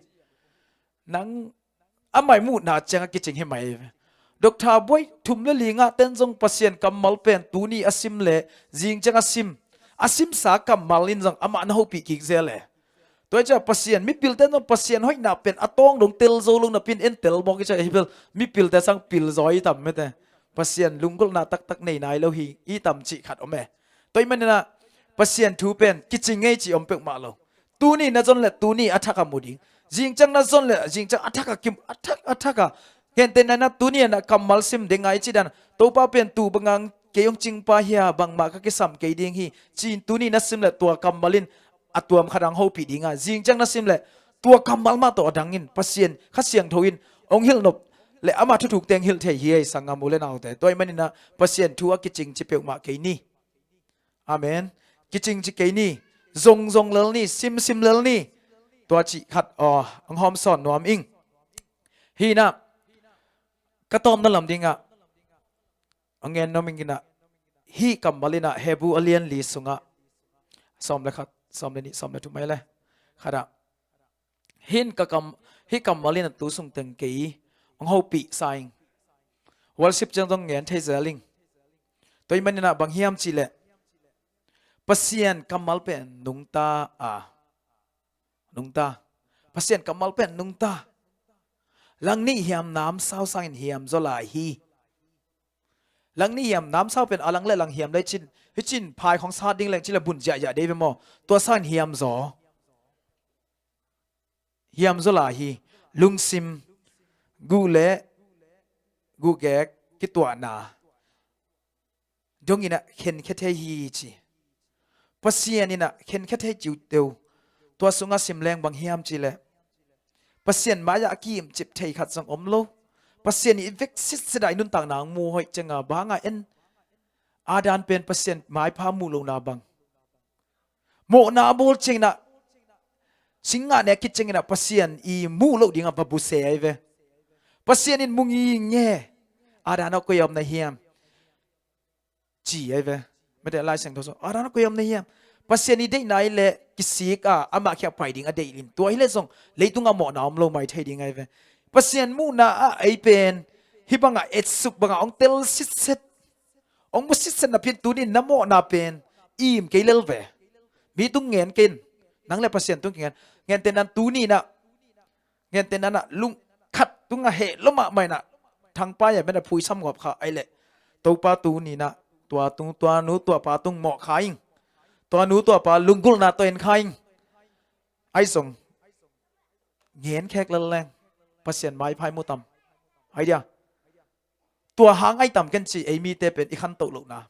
Nang amah i muhna ciang a kicing hi mai. Doctor buai thum le li ngahten zong Pasian kammal pen tuni a sim le zing ciang a sim, a simsa kammal in zong amah na hopih kik zel e. Tua hi ciah Pasian, mipilte zong Pasian hoihna pen a tawng dong tel zo lo napi in en tel mawk hi ciah, hi bel mipilte sang pil zaw i tam mete. Pasian lunggulhna taktak nei nai lo hi i tam cih khat om e. Tua ahih manin ah Pasian thu pen kicing ngei cih om peuhmah lo. Tuni na zon le tuni a thak a mu ding. Zing ciang na zon le zing ciang a thak a kim, a thak, a thak a. Ngente na, na tuni na kammal sim ding a i cih dan, Topa pen tu bang a kei hong cingpa hi a, bangmah ka kisam kei ding hi, ci-in tuni na sim le tua kammal in a tuam khat hong hopih ding a, zing ciang na sim le tua kammal mah tawh a dang in Pasian Kha Siangtho in hong hilh nop le amah thuthukte hong hilh thei hi ei, sanggam u le naute. Tua ahih manin ah Pasian thu a kicing ci peuhmah kei ni. Amen. Kicing ci kei ni. Zongzong lel ni, simsim lel ni. Tua cih khat aw hong hawmsawn nuam ing. Hih inah ka tawpna lam dingah a ngen nuam ing inah, hih kammal inah Hebru a lian li sungah sawm le khat, sawm le nih, sawm le thum mai le khatah, hih in ka kam, hih kammal inah tu sung teng kei hong hopih sa ing. Worship ciang zong ngen thei zel ing. Tua ahih man inah bang hiam cih leh Pasian kammal pen nungta a, nungta. Pasian kammal pen nungta. Langnih hiam namsau sangin hiam zaw lai hi. Langnih hiam namsau pen a lang le lang hiam lai cin, hih cin phai khong sat ding leng cin le bun ziahziah dei ve maw? Tua sangin hiam zaw, hiam zaw lai hi. Lungsim, guh le guhgek kituahna dong inah khenkhia thei hi ci. Pasian inah khenkhia thei ciuteu. Tua sungah sim leng bang hiam cih leh Pasian mai-ah a kiimcip thei khat zong om lo. Pasian i vek sitset ah i nuntakna hong mu hoih ciangah bangah en. Adam pen Pasian maipha muh lohna bang, mawhna a bawl ciang inah, singgah ne a kit ciang inah Pasian i muh loh dingah va bu se ahi ve. Pasian in mu nginge, Adam ah koi a om na hiam ci ahi ve. Mate Lai Siangtho sung, Adam ah koi a om na hiam? Pasian i deihna hi leh kisik a, amah kiang pai ding a deih in. Tua hi leh zong leitungah mawhna om lo mai thei ding ahi ve. Pasian muhna ah ei pen hih bangah etsuk bangah hong tel sitset, hong mu sitset napi-in tuni-in na mawhna pen im kei lel ve. Mi tung ngen kei in. Nang le Pasian tung kingen. Ngente nan tuni inah, ngente nan ah lungkhat tungah heh lo mahmah inah, thangpai a mena phuisam ngawp kha ahi leh, Topa tuni inah tua tung, tua nu tua pa tung mawh kha ing. Tua nu tua pa lunggulhna tawh en kha ing. Ahi zong ngen khek lel leng Pasian maipha i mu tam? Ai dia, tua hang ai tam ken ci. Ei mite pen i khantoh lohna,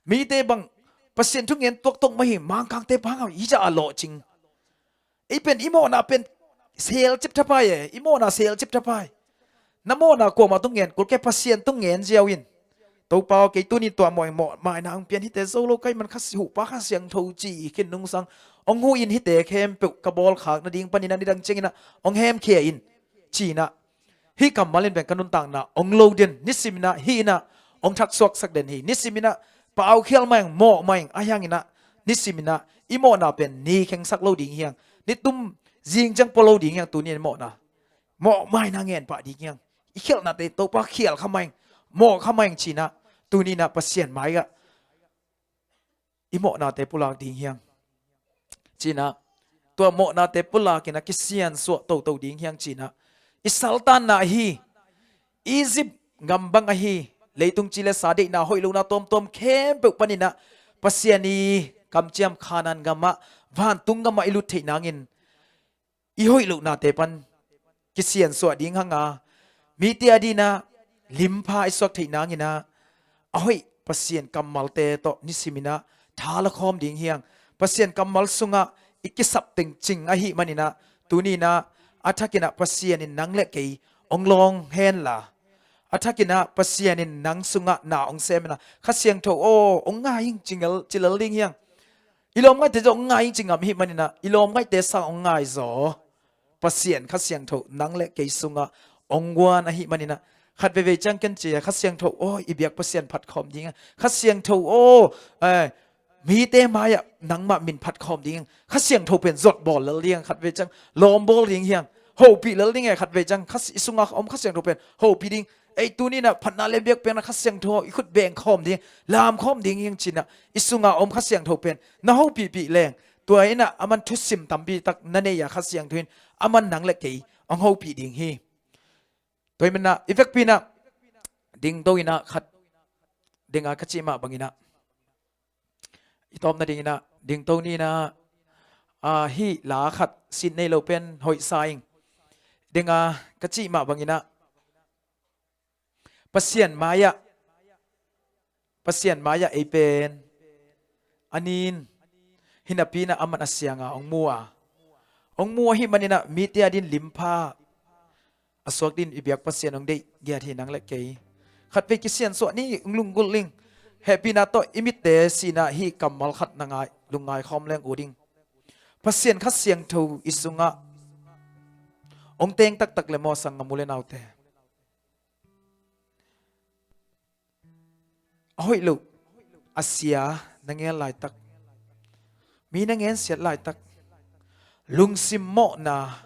mite bang Pasian thu ngen tuaktuak mah hi, Mangkangte bang hau i zah a lawhcing. Ei pen i mawhna pen selcip thapai e, i mawhna selcip thapai. Na mawhna kuamah tung ngen kul kei, Pasian tung ngen ziau in. Topa aw, kei tuni tua mawh, mawh maina hong pian hite zo lo ka hih man, kha si huhpa Kha Siangtho ci khin nungsang hong hu in, hite khempeuh ka bawlkhak nading panin a nidang ciang inah hong hemkhia in ci inah, hih kammal in pen ka nuntakna hong lo den, nisim inah hih inah hong thaksuaksak den hi. Nisim inah pau khial mah ing, mawh mah ing, ahi hang inah nisim inah i mawhna pen ni khengsak lo ding hi hang. Ni tum zing ciang pua lo ding hi hang, tuni-in mawhna, mawh maina ngen pah ding hi hang. I khialhnate Topa khial kha mah ing, mawh kha mah ing ci inah tuni inah Pasian mai-ah i mawhnate pulak ding hi hang ci inah, tua mawhnate pulak inah kisiansuah toto ding hi hang ci inah, i saltanna ahi Egypt gam bang ahi, leitung ci le sa deihna hoih lohna tuamtuam khempeuh pan inah Pasian i kamciam Kanaan gamah, vantung gamah i lut theih nangin i hoih lohnate pan kisiansuah ding hang a, mite a dinah limpha i suak theih nang inah a hoih Pasian kammalte tawh nisim inah tha la khawm ding hi hang. Pasian kammal sungah i kisap teng cing ahih man inah tuni inah a thak inah Pasian in nang le kei hong lawng hen la, a thak inah Pasian in nang sungah na hong sem inah, Kha Siangtho aw, hong ngai ing ci lel, ci lel ding hi hang. I lawmngaihte zong hong ngai ing ci ngam ahih man inah i lawmngaihte sang hong ngai zaw Pasian Kha Siangtho nang le kei sungah hong guan ahih man inah, khat veivei ciang ken ci a, Kha Siangtho aw, i biak Pasian phat khawm ding a, Kha Siangtho aw, eh, mite mai-ah nangmah min phat khawm ding a, Kha Siangtho pen zot bawl lel ding a, khat vei ciang lawm bawl ding hi hang, hopih lel ding e, khat vei ciang Kha, i sungah om Kha Siangtho pen hopih ding. Ei, tuni inah phatna le biakpiakna Kha Siangtho i khut beng khawm ding, lam khawm ding hi hang ci inah i sungah om Kha Siangtho pen na hopihpih leng, tua inah aman thusim tampi tak na nei a, Kha Siangtho in aman nang le kei hong hopih ding hi. Tua ahih man inah i vekpi inah dingto inah khat ding a, ka cih mah bang inah i tawpna ding inah dingto ni inah, ah, hih la khat sin nei lo pen hoih sa ing. Ding a, ka cih mah bang inah Pasian mai-ah, Pasian mai-ah ei pen a nin, hi napi inah aman a siang a hong mu a, hong mu ahih man inah mite a din limpha a suak dingin i biak Pasian hong deih giat hi nang le kei. Khat vei kisiansuah ni, hong lunggulh ing. Hehpihna tawh i mitte sih inah hih kammal khat na ngai, lungngai khawm leng ut ing. Pasian Kha Siangtho i sungah Hong teng taktak le maw, sanggam u le naute, a hoih loh, a sia na ngel laitak, mi na ngensiat laitak, lungsim mawhna,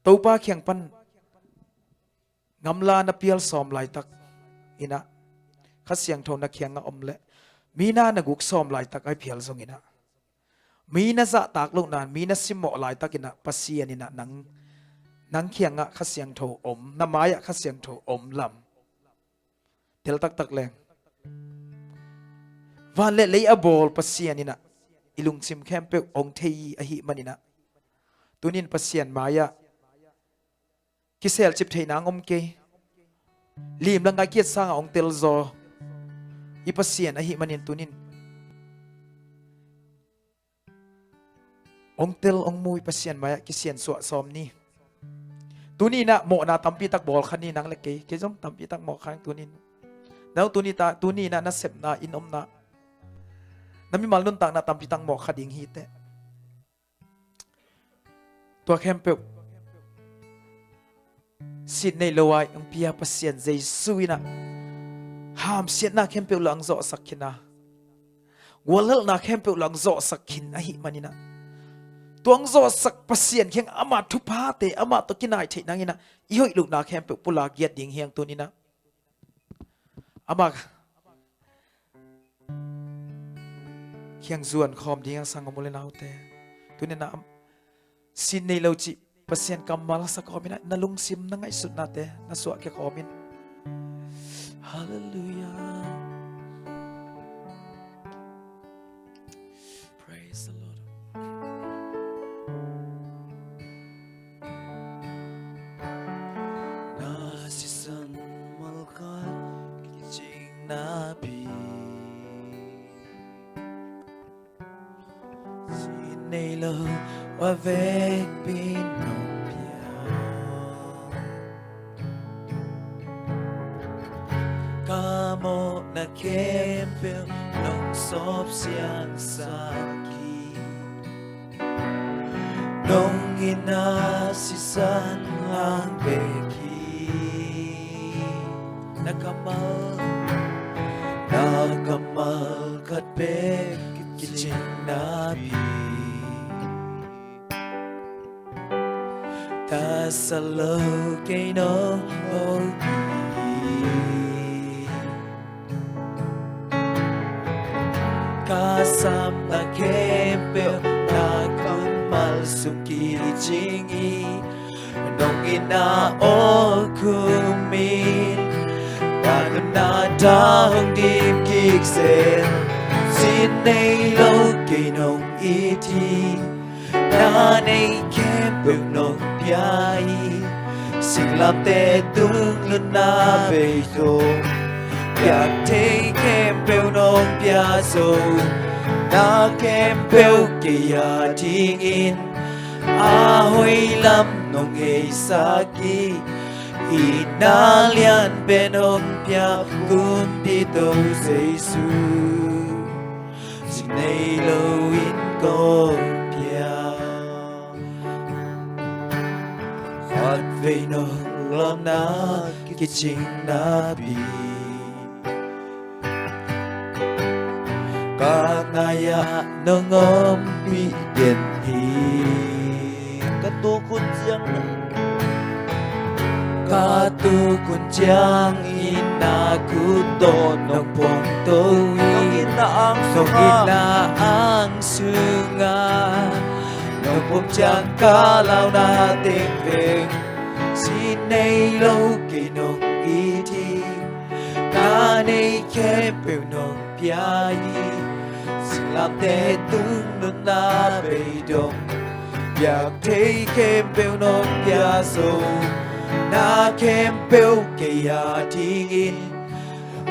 Topa kiang pan ngamla na pial sawm laitak in ah, Kha Siangtho na kiangah om leh mi na na guk sawm laitak a hi phial zongin ah, mi na zahtak lohna, mi na simmawh laitak in ah, Pasian in ah nang, nang kiangah Kha Siangtho om, na mai-ah Kha Siangtho om lam tel taktak leng, van le lei a bawl Pasian in ah i lungsim khempeuh hong thei ahih manin ah, tunin Pasian mai-ah kiselcip theihna hong om kei, lim le ngai kiat sangah hong telzaw i Pasian ahih manin tunin hong tel, hong mu i Pasian mai-ah kisiansuah sawm ni. Tuni in ah mawhna tampi tak bawl kha ni, nang le kei, kei zong tampi tak mawh kha ing tunin. Nang tuni ta, tuni in ah na sepna, inn omna, na mimal nuntakna tampi tak mawh kha ding hi teh. Tua khempeuh sin nei lo-a hong pia Pasian Jesu in ah hamsiatna khempeuh lah hong zawhsak khin a, gualhalhna khempeuh lah hong zawhsak khin ahih manin ah, tua hong zawhsak Pasian kiang amah thuphate, amah tawh kinai theih nangin ah i hoih lohna khempeuh pulak giat ding hi hang tunin ah. Amah kiang zuan khawm ding a, sanggam u le naute. Tuni in ah am-, sin nei lo cih Pasian kammal sa khawm in ah, na lungsim, na ngaihsutnate na suahkhia khawm in. Halleluiah. Praise the Lord. Na sisan malkhat kicing napi, sin nei lo a vekpi nong pia. Ka mawhna khempeuh nong sawp siangsak hi. Nong itna sisan lang bek hi. Na kammal, na kammal khat bek kicing napi, ka sa lo kei nong hopih. Ka samna khempeuh na kammal sung kicing hi. Nong itna aw khum in, ka nunna tawh hong dim kik zel. Sin nei lo kei nong it hi. Na neih khempeuh nong pia hi. Singlamteh tung nunna bei tawh, piak thei khempeuh nong pia zo. Na khempeuh kei a dingin a hoih lam nong heisak hi. Itna lianpen hong pia, Kumpipa Topa Jesu. Sin nei lo in kong pia. Khatvei nong lawpna kicing napi, ka ngai-ah nong ompih den hi. Ka tuk hun ciang, ka tuk hun ciangin na khut tawh nong phuangto hi. Nong itna ang sungah, nong itna ang sungah nong pom ciang ka launa teng veng. Sin nei lo kei nong it hi. Na neih khempeuh nong pia hi. Singlamteh tung nunna bei tawh, piak thei khempeuh nong pia zo. Na khempeuh kei a dingin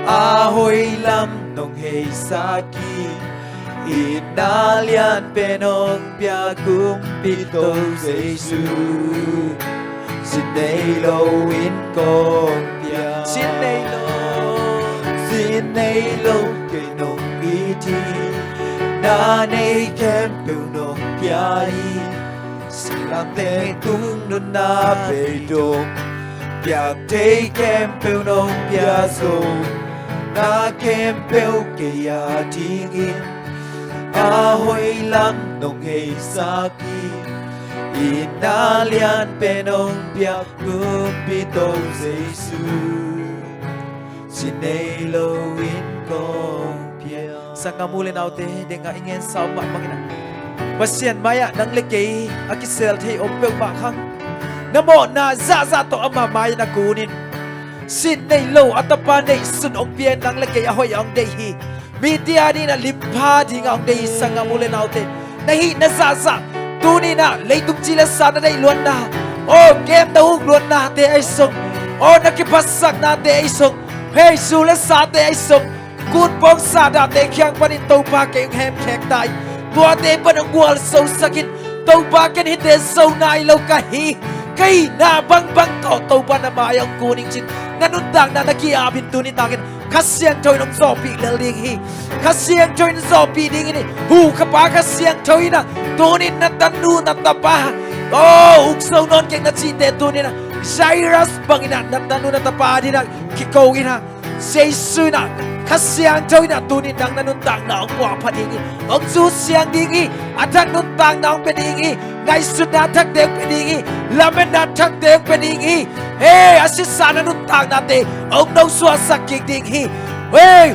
a hoih lam nong heisak hi. Itna lianpen hong pia, Kumpipa Topa Jesu. Sin nei lo in kong pia. Sin nei lo, sin nei lo kei nong it hi. Na neih khempeuh nong pia hi. Lamte tung nunna beidong, piak thei khempeuh nong pia zong, na khempeuh kei a dingin a hoih lam nong heisak hi. I na lian pen nong piak, Kumpi Topa Jesu, sin nei loin kong piang. Sanggam u le naute, dengah i ngen sau mah bangin ah, Pasian mai-ah nang le kei a kisel thei om peuhmah khang, na mawhna zahzah tawh ama mai-ah na kunin, sin nei lo a tapa neihsun hong pia-in nang le kei a hoih a hong deih hi. Mite a dingin ah limpha dingah hong deih hi. Sanggam u le naute, na hihna zahzah, tuni-in ah leitung ci le sa na deih luatna, aw, game na huk luatnate ahi zong, aw, na kiphatsaknate ahi zong, hei, zu le sate ahi zong, gun pawngsa dahte kiang panin Topa kei hong hemkhek ta in, tuate pan hong gualzosak in, Topa ken hihte zo nai lo ka hi, ka hihna bangbang tawh Topa na mai-ah hong kun ing cin, na nuntakna na ki-ap in tuni takin Kha Siangtho in hong zawhpih lel ding hi. Kha Siangtho in zawhpih ding hi. Hu khapa Kha Siangtho in ah tuni-in na tanu na tapa, aw, uk zo nawn keng na cihte tuni-in ah Jairus bangin ah na tanu na tapa dingin ah kiko in ah, Jesu in ah, Kha Siangtho in ah tuni-in nang na nuntakna hong puahpha ding hi. Hong zusiang ding hi. A thak nuntakna hong pia ding hi. Ngaihsutna thakte hong pia ding hi. Lametna thakte hong pia ding hi. Hei, a sisa na nuntaknate hong nosuahsak kik ding hi. Hei,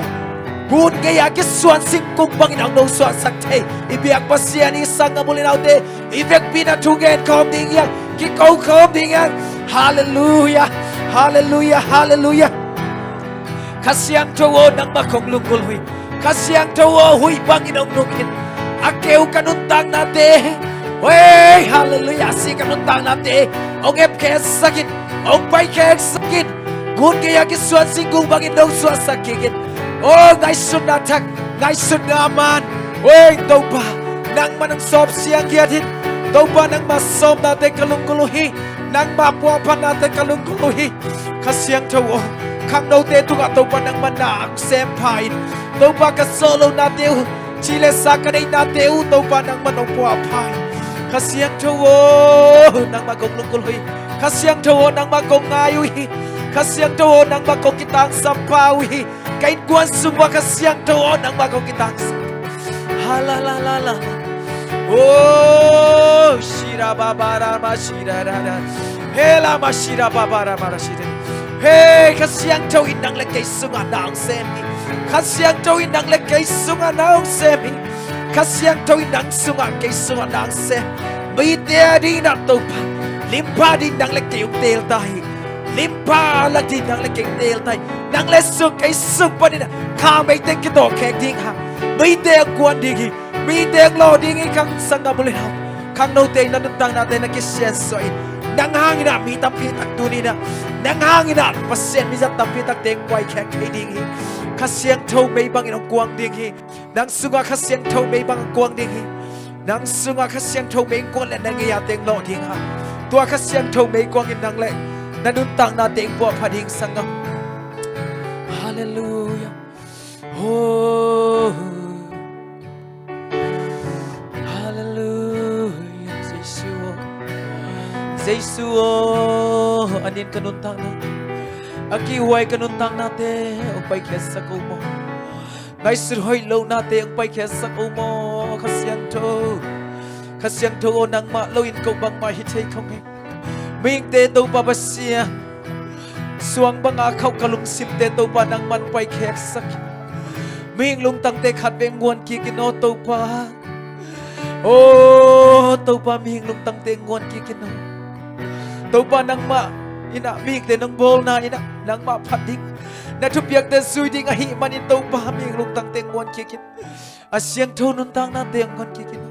gun gei-a kisuan singkung bangin hong nosuahsak thei i biak Pasian hi. Sanggam u le naute, i vekpi-in ah thugen khawm ding hi hang, kiko khawm ding hi hang. Halleluiah, halleluiah, halleluiah. Kha Siangtho aw, nangmah kong lunggulh uh hi. Kha Siangtho aw, huih bangin hong nung in. A keu ka nuntaknate, hei, halleluiah, a si ka nuntaknate hong epkheksak in, hong paikheksak in. Gun gei-a kisuan singkung bangin nosuahsak kik in. Aw, ngaihsutna thak, ngaihsutna man, hei, Topa, nangmah nong sawp siangkhiat in. Topa, nangmah sawpnate ka lunggulh uh hi. Nangmah puahphatnate ka lunggulh uh hi. Kha Siangtho aw, khangnote tungah Topa nangmah na hong sem pha in. Topa, ka sawh lonate uh, ci le sa ka neihnate uh, Topa, nangmah nong puahpha in. Kha Siangtho aw, nangmah kong lunggulh uh hi. Kha Siangtho aw, nangmah kong ngai uh hi. Kha Siangtho aw, nangmah kong kitangsap pha uh hi. Ka innkuan sung uah Kha Siangtho aw, nangmah kong kitangsap. Ha la la la la. Oh, shira ba ba ra ma shira ra ra. He la ma shira ba ba ra ma ra shira. He, Kha Siangtho in nang le kei sungah na hong sem hi. Kha Siangtho in nang le kei sungah na hong sem hi. Kha Siangtho in nang sungah, kei sungah na hong sem. Mite a dingin ah Topa, limpha ding nang le kei hong teel ta hi. Limpha lak ding nang le kei teel ta hi. Nang le sung, kei sung panin ah kha mei teng kitawh khek ding hang. Mite hong kuan ding hi. Mite hong lawh ding hi. Khang sanggam u le nau, khangnote in na nuntaknate na kisiansuah in. Nang hangin ah mi tampi tak tuni-in ah, nang hangin ah Pasian mizat tampi takte hong puaikhek thei ding hi. Kha Siangtho mei bangin hong kuang ding hi. Nang sungah Kha Siangtho mei bang hong kuang ding hi. Nang sungah Kha Siangtho mei hong kuan leh na ngei-ate hong lawh ding hang. Tua Kha Siangtho mei kuangin nang le na nuntaknate hong puahpha ding, sanggam. Halleluiah. Oh. Halleluiah. Jesu aw. Jesu aw. A nin ka nuntakna, a kihhuai ka nuntaknate hong paikhiatsak o maw. Ngaihsut hoih lohnate hong paikhiatsak o maw, Kha Siangtho. Kha Siangtho aw, nangmah loin ko bangmah hi thei kho ngei. Mihingte Topa Pasian, suang banga khauh ka lungsimte Topa nangman paikhiatsak. Mihing lungtangte khatvei nguan kik in aw Topa. Aw Topa, mihing lungtangte nguan kik in aw. Topa, nangmah in ah mihingte nong bawlna in ah nangmah phat ding, na thupiakte zui ding ahih manin Topa, mihing lungtangte nguan kik in. A siangtho nuntaknate nguan kik in.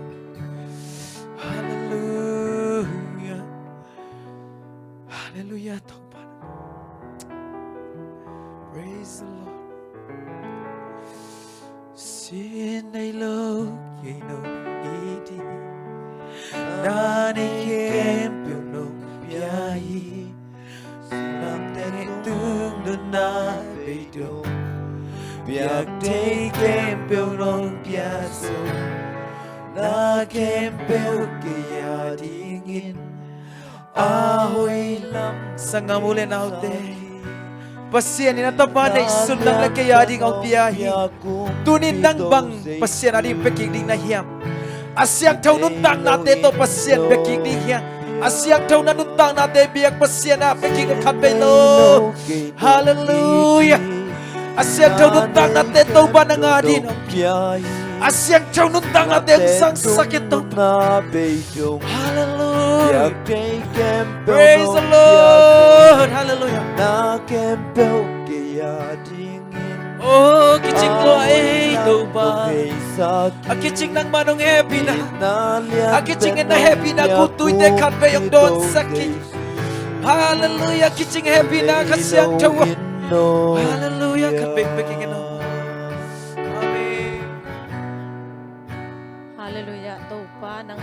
Halleluiah. Halleluiah, Topa. Praise the Lord. Sin nei lo kei nong it hi. Na nei khempeuh nong pia hi. Lamte tung nunna beidong, piak thei khempeuh nong pia zo. Na khempeuh kei a dingin a hoih lam. Sanggam u le naute, Pasian in a Tapa neihsun nang le kei a ding a hong pia hi. Tunin nang bang Pasian a ding pia kik ding na hiam? A siangtho nuntaknate tawh Pasian pia kik ding hiam? A siangtho na nuntaknate biak Pasian ah pia kik na khat vei lo. Halleluiah. A siangtho nuntaknate Topa nang a ding hong pia hi. A siangtho nuntaknate hong sangsak in Topa. Halleluiah. Praise the Lord. Halleluiah. Na khempeuh kei a dingin. Oh, kicing lua ei Topa. A kicing nangmah nong hehpihna, a kicing in na hehpihna khutuite khat vei hong dawnsak hi. Halleluiah. Kicing hehpihna Kha Siangtho. Halleluiah. Khat vei pia kik in aw. Amen. Halleluiah. Topa nang